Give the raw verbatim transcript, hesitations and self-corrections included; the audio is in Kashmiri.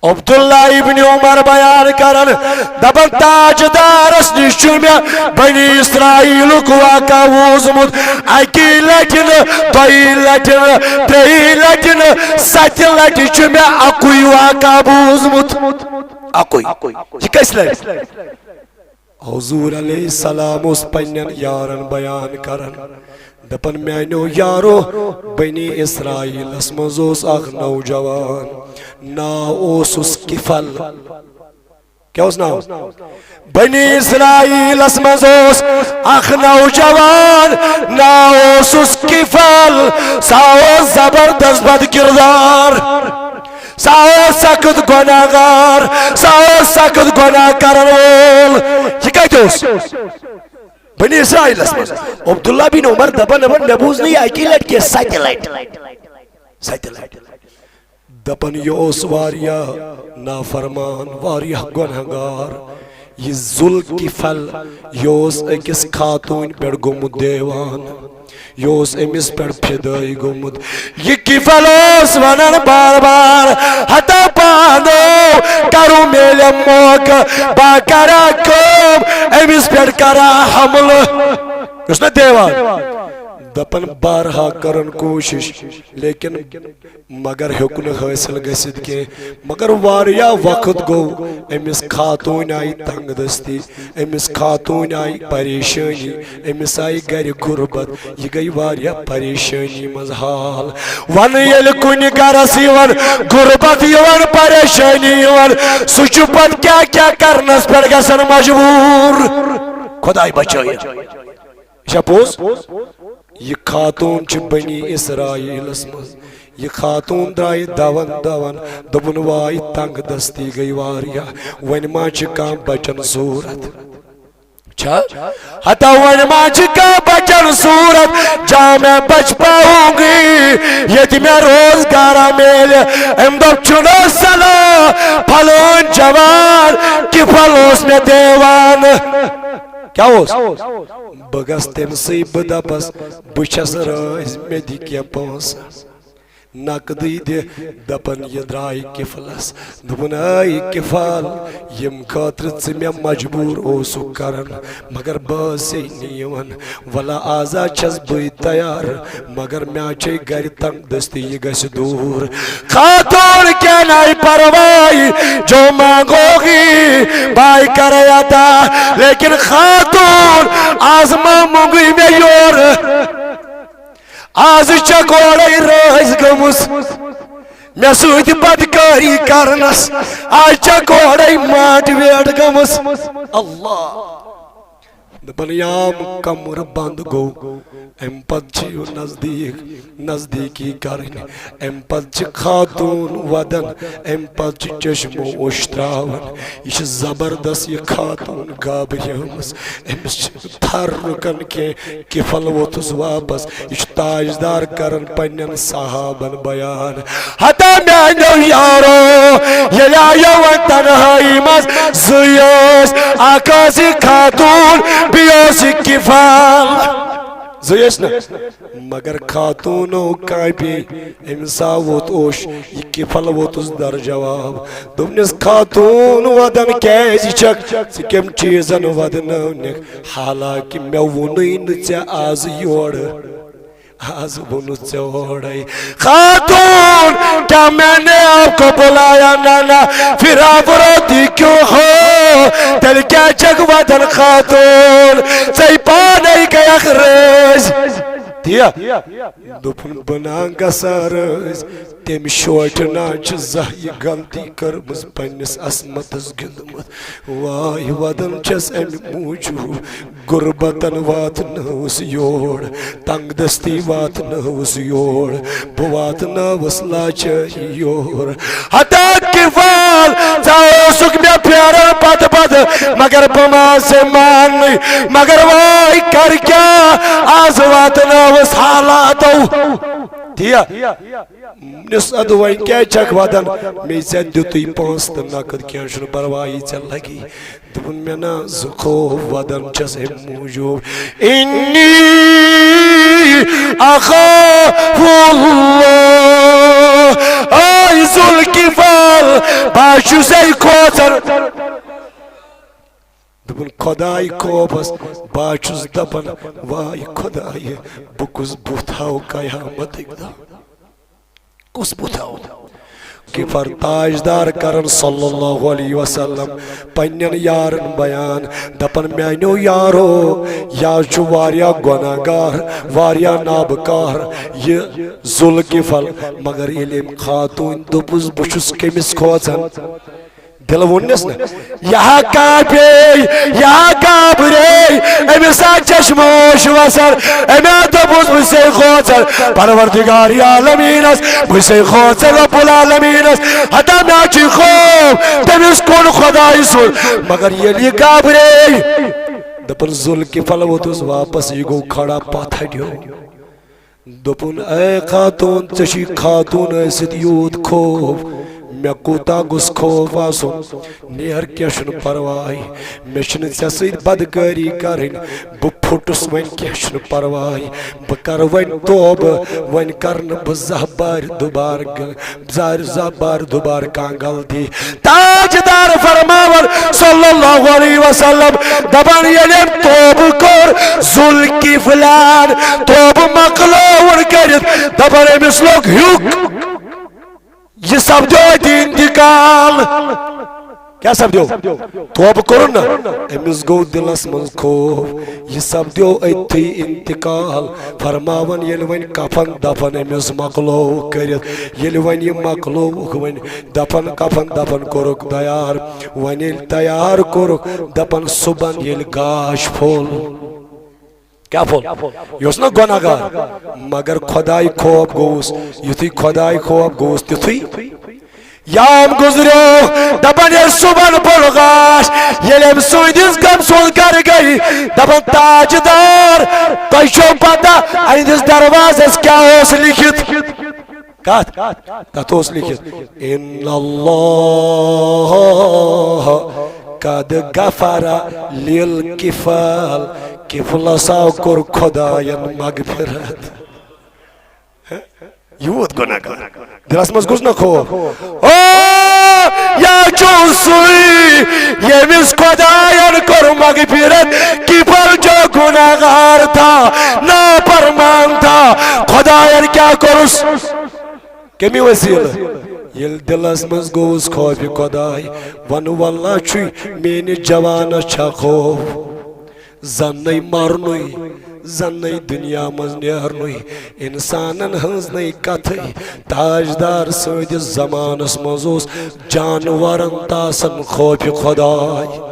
عبداللہ ابن عمر بیان کران، دپان، تاجدارس نِش چھُ مےٚ بنی اسرائیلُک واقعہ بوٗزمُت، اکی لٹہِ نہٕ، دۄیہِ لٹہِ نہٕ، ترٛیٚیہِ لٹہِ نہٕ، ستہِ لٹہِ چھُ مےٚ اکُے واقعہ بوٗزمُت۔ اکُے۔ یہِ کٔژِ لٹہِ؟ حضور علیہ السلام اوس پننٮ۪ن یارن بیان کران، دپان، میانیو یارو، بنی اسرائیلس منٛز اوس اکھ نوجوان، ناو اوسُس کفل۔ کیٛاہ اوس ناو؟ بنی اسرائیلس منٛز اوس اکھ نوجوان، ناو اوسُس کفل۔ سُہ اوس زبردست بد کردار۔ سُہ اوس سخت گۄناہگار، سُہ اوس سخت گۄناہ کرن وول۔ یہِ کتہِ اوس؟ بنی اسرائیلس منٛز۔ عبداللہ بن عمر دپان، دپان، مےٚ بوٗز نہٕ یہِ اکی لٹہِ کینٛہہ، ستہِ لٹہِ۔ ستہِ لٹہِ۔ دپان، یہِ اوس واریاہ نافرمان، واریاہ گۄناہگار۔ یہِ ذوالکفل، یہِ اوس أکِس خاتوٗنۍ پٮ۪ٹھ گوٚمُت دیوان۔ یہِ اوس أمِس پٮ۪ٹھ فدٲیی گوٚمُت۔ یہِ کفل اوس ونان بار بار، ہتا پانو کرو میلہِ موقعہٕ، بہٕ کرا کٲم، أمِس پٮ۪ٹھ کرا حملہٕ۔ یہِ اوس نہ دیوان۔ دپان بارہا کرن کوٗشش، لیکن مگر ہیوٚک نہٕ حٲصِل گٔژھِتھ کینٛہہ۔ مگر واریاہ وقت گوٚو، أمِس خاتوٗنۍ آیہِ تنگ دستی، أمِس خاتوٗنۍ آیہِ پریشٲنی، أمِس آیہِ گرِ غربت، یہِ گٔے واریاہ پریشٲنی منٛز حال۔ ونہٕ ییٚلہِ کُنہِ گرس یِوان غربت، یِوان پریشٲنی، یِوان، سُہ چھُ پتہٕ کیٛاہ کیٛاہ کرنس پٮ۪ٹھ گژھان مجبوٗر۔ خداے بچٲیِن۔ یہِ چھا پوٚز؟ یہِ خاتوٗن چھِ بنی اسرائیلس منٛز۔ یہِ خاتوٗن درٛایہِ دوان دوان، دوٚپُن، واے، تنگ دستی گٔے واریاہ، وۄنۍ ما چھِ کانٛہہ بچن صوٗرت؟ چھا؟ ہتا وۄنۍ ما چھِ کانٛہہ بچن صوٗرت؟ جا میں بچ پاؤں گی، ییٚتہِ مےٚ روزگارا میلہِ۔ أمۍ دوٚپ، چھُنہٕ صلاح، پھلٲنۍ جوان کفل اوس مےٚ دیوان۔ کیٛاہ اوس؟ بہٕ گژھٕ تٔمۍ سٕے، بہٕ دَپَس، بہٕ چھَس رٲضۍ، مےٚ دِ کینٛہہ پونٛسہٕ۔ نقدٕے دِ۔ دَپان، یہِ درٛاے کِفلَس۔ دوٚپُن، اے کِفل، ییٚمہِ خٲطرٕ ژٕ مےٚ مجبوٗر اوسُکھ کران، مگر بہٕ ٲسٕے نہٕ یِوان۔ وَلہٕ آزا چھَس بٕے تیار، مگر مےٚ چھے گرِ تنگ دستی، یہِ گژھِ دوٗر۔ خاتون کیا نائی پروائی، جو مانگو گی بائی کرے عطا۔ لیکن خاتون، آز ما مونگی مےٚ یورٕ۔ آز چھےٚ گۄڈے رٲضۍ گٔمٕژ مےٚ سۭتۍ بدکٲری کرنس، آز چھےٚ گۄڈے ماٹویٹ گٔمٕژ۔ اللہ۔ دپان، یام کمر بند گوٚو، امہِ پتہٕ چھِ یہِ نزدیٖک، نزدیٖکی کرٕنۍ۔ امہِ پتہٕ چھِ خاتوٗن ودان، امہِ پتہٕ چھِ چشمو اوٚش تراوان۔ یہِ چھِ زبردست، یہِ خاتوٗن گابریمٕژ۔ أمِس چھِ تھر رُکان کینٛہہ، کِفل ووٚتھُس واپس۔ یہِ چھُ تاجدار کران پننٮ۪ن صحابن بیان۔ ہتا میانیو یارو، ییٚلہِ آیو وۄنۍ تنہٲیی منٛز زٕے ٲسۍ، اکھ ٲس یہِ خاتوٗن، بیٚیہِ اوس یہِ کِفل۔ زٕے ٲسۍ نہ؟ مگر خاتوٗنو کانٛپے، أمِس آو ووٚتھ اوٚش، یہِ کِفل ووٚتھُس در جواب۔ دوٚپنس، خاتوٗن ودان کیازِ چھکھ؟ ژٕ کٔمۍ چیٖزن ودنٲونکھ؟ حالانکہ مےٚ ووٚنُے نہٕ ژےٚ آز یورٕ۔ آز ووٚنُتھ ژےٚ اورے۔ خاتون، کیا میں نے آپ کو بلایا؟ نہ، نہ۔ پھر آپ روتی کیوں ہو؟ تیٚلہِ کیٛازِ چھکھ ودان خاتون؟ ژے پانے گٔیکھ رٲضۍ۔ تیا۔ دوٚپُن، بہٕ نا گژھا رٲضۍ؟ تٔمۍ شوٹھِ نا چھِ زانٛہہ یہِ غلطی کٔرمٕژ، پننِس عصمتس گِنٛدمٕژ۔ واے ودان چھس امہِ موٗجوٗب، غربتن واتنٲوٕس یور، تنگ دستی واتنٲوٕس یور، بہٕ واتنٲوٕس لاچٲری یور۔ ہتا کفال، ژٕ اوسُکھ مےٚ پھیران پتہٕ پتہٕ، مگر بہٕ ما آسے ماننٕے۔ مگر واے کر کیٛاہ، از واتنٲوٕس حالاتو۔ تیا۔ نِس ادٕ وۄنۍ کیٛازِ چھکھ ودان؟ مےٚ ژےٚ دیُتُے پونٛسہٕ تہٕ نقد، کینٛہہ چھُنہٕ پرواے، ژےٚ لگی۔ دوٚپُن، مےٚ نا زٕ خوف، ودان چھس امہِ موٗجوٗب۔ انی اخاف اللہ۔ اے ذوالکفل، بہٕ چھُسے کھوژان۔ دوٚپُن، خۄداے خوفس، بہٕ چھُس دپان، واے خۄدایہِ، بہٕ کُس بُتھ ہاوٕ قیامتٕکۍ دۄہ؟ کُس بُتھ ہاوٕ؟ کفل تاجدار کران صلی اللہ علیہ وسلم پننٮ۪ن یارن بیان، دپان، میانیو یارو، یہِ حظ چھُ واریاہ گۄناہ گار، واریاہ نابکار یہِ ذوالکفل، مگر ییٚلہِ أمۍ خاتوٗن دوٚپُس، بہٕ چھُس کٔمِس کھوژان؟ دِلہٕ ووٚننس نہ، یہِ ہا کاپے، یہِ ہا کابرے، أمِس ہا چشمہٕ اوش وسان، أمۍ ہا دوٚپُس، بہٕ چھُسے کھوژان پروردگار عالمیٖنس، بہٕ چھُسے کھوژان رب العالمیٖنس، ہتا مےٚ چھُ خوف تٔمِس کُن خۄدایہِ سُنٛد۔ مگر ییٚلہِ یہِ کابرے، دوٚپُن، ذوالکفل ووٚتھُس واپس، یہِ گوٚو کھڑا، پتھ ہٹیو۔ دوٚپُن، اے خاتوٗن، ژےٚ چھُے خاتوٗن ٲسِتھ یوٗت خوف، مےٚ کوٗتاہ گوٚژھ خوف آسُن۔ نیر، کینٛہہ چھُنہٕ پرواے، مےٚ چھُنہٕ ژےٚ سۭتۍ بدکٲری کرٕنۍ، بہٕ پھُٹُس وۄنۍ، کینٛہہ چھُنہٕ پرواے، بہٕ کرٕ وۄنۍ توبہٕ، وۄنۍ کرٕ نہٕ بہٕ زانٛہہ بارِ دُبارٕ گ-، زارِ زانٛہہ بارِ دُبارٕ کانٛہہ غلطی۔ تاجدار فرماوان صلی اللہ علیہ وسلم، دپان، ییٚلہِ أمۍ توبہٕ کوٚر، ذوالکفلان توبہٕ مۄکلٲوُن کٔرِتھ، دپان، أمِس لوٚگ ہیوٚک۔ یہِ سپدیو أتی انتقال۔ کیٛاہ سپدیو؟ توبہٕ کوٚرُن نا؟ أمِس گوٚو دِلس منٛز خوف۔ یہِ سپدیو أتھی انتقال۔ فرماوان، ییٚلہِ وۄنۍ کفن دفن أمِس مۄکلووُکھ کٔرِتھ، ییٚلہِ وۄنۍ یہِ مۄکلووُکھ، وۄنۍ دفن کفن دفن کوٚرُکھ تیار، وۄنۍ ییٚلہِ تیار کوٚرُکھ، دپان، صُبحن ییٚلہِ گاش پھوٚل، کیٛاہ پھوٚل؟ یہِ اوس نا گۄناہ گار، مگر خۄداے خوف گوٚوُس۔ یُتھُے خۄداے خوف گوٚوُس، تیُتھُے یام گُزریو۔ دپان، ییٚلہِ صُبحن پھوٚل گاش، ییٚلہِ أمۍ سٕنٛدِس غم سُنٛد گرٕ گٔیہِ، دپان، تاجدار، تۄہہِ چھو پتہ أہنٛدِس دروازس کیٛاہ اوس لیکھِتھ؟ کتھ؟ تتھ اوس لیکھِتھ، ان اللہ قد غفر للکفل، کفلس ہا کوٚر خۄداین مغفرت۔ یوٗت گۄناہ گار۔ دِلس منٛز گوٚژھ نہ خوف۔ او، یا چھُ سُے، ییٚمِس خۄداین کوٚر مغفرت، کفل چھُ گۄناہ گار تھا، نافرمان تھا، خۄداین کیٛاہ کوٚرُس؟ کمہِ وسیلہٕ؟ ییٚلہِ دِلس منٛز گوٚوُس خوفِ خۄداے، ونہٕ واللہ چھُے میٲنِس جوانس چھا خوف۔ زن نَے مرنُے، زن نَے دُنیا منٛز نیرنُے، انسانن ہٕنٛز نَے کتھٕے۔ تاجدار سٕنٛدِس زمانس منٛز اوس جانورن تہِ آسان خوفِ خۄداے۔